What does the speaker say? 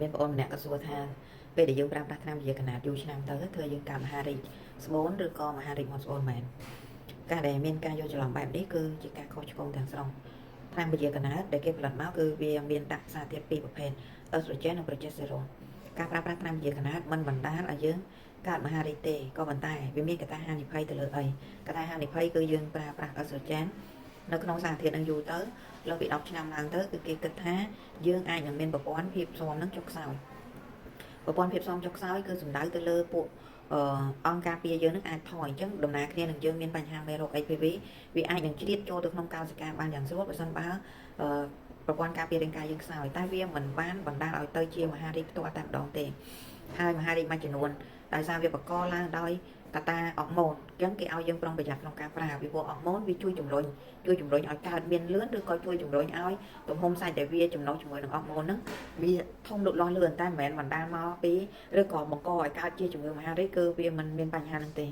មានបងប្អូនម្នាក់ក៏សួរថាពេលដែលយើងប្រើប្រាស់ថ្នាំពជាកណាតយូរឆ្នាំទៅធ្វើយើងកើតមហារីកស្បូនឬក៏មហារីកមាត់ស្បូនមែនការដែលមានការយល់ច្រឡំបែបនេះគឺជាការខុសឆ្គងទាំងស្រុងថ្នាំពជាកណាតដែលគេផលិតមកគឺវាមានដាក់សារធាតុពីរប្រភេទអេស្ត្រូជែននិងប្រូជេស្តេរ៉ូនការប្រើប្រាស់ថ្នាំពជាកណាតមិនបណ្ដាលឲ្យយើងកើតមហារីកទេក៏ប៉ុន្តែវាមានកត្តាហានិភ័យទៅលើអីកត្តាហានិភ័យគឺយើងប្រើប្រាស់អេស្ត្រូជែននៅក្នុងសារធាតុនឹងយូរទៅលើសពី10ឆ្នាំឡើងទៅគឺគេគិតថាយើងអាចនឹងមានប្រព័ន្ធភាពស៊ាំនឹងចុះខ្សោយប្រព័ន្ធភាពស៊ាំចុះខ្សោយគឺសំដៅទៅលើពួកអឺអង្គការពារយើងនឹងអាចថយអញ្ចឹងដំណើរគ្នានឹងយើងមានបញ្ហាមេរោគ HPV វាអាចនឹងជ្រៀតចូលទៅក្នុងកោសិកាបានយ៉ាងស្រួលបើសិនបើអឺប្រព័ន្ធការពាររាងកាយយើងខ្សោយតែវាមិនបានបណ្ដាលឲ្យទៅជាមហារីកផ្ទាល់តែម្ដងទេហើយមហារីកមួយចំនួនដោយសារវាបង្កឡើងដោយកត្តាអរម៉ូនអញ្ចឹងគេឲ្យយើងប្រុងប្រយ័ត្នក្នុងការប្រើពីព្រោះអរម៉ូនវាជួយជំរុញជួយជំរុញឲ្យកើតមានលឿនឬក៏ជួយជំរុញឲ្យទំហំសាច់ដែលវាចំណុះជាមួយនឹងអរម៉ូនហ្នឹងវាធំលូតលាស់លឿនតែមិនមែនបណ្ដាលមកពីឬក៏បង្កឲ្យកើតជាជំងឺមហារីកគឺវាមិនមានបញ្ហាហ្នឹងទេ។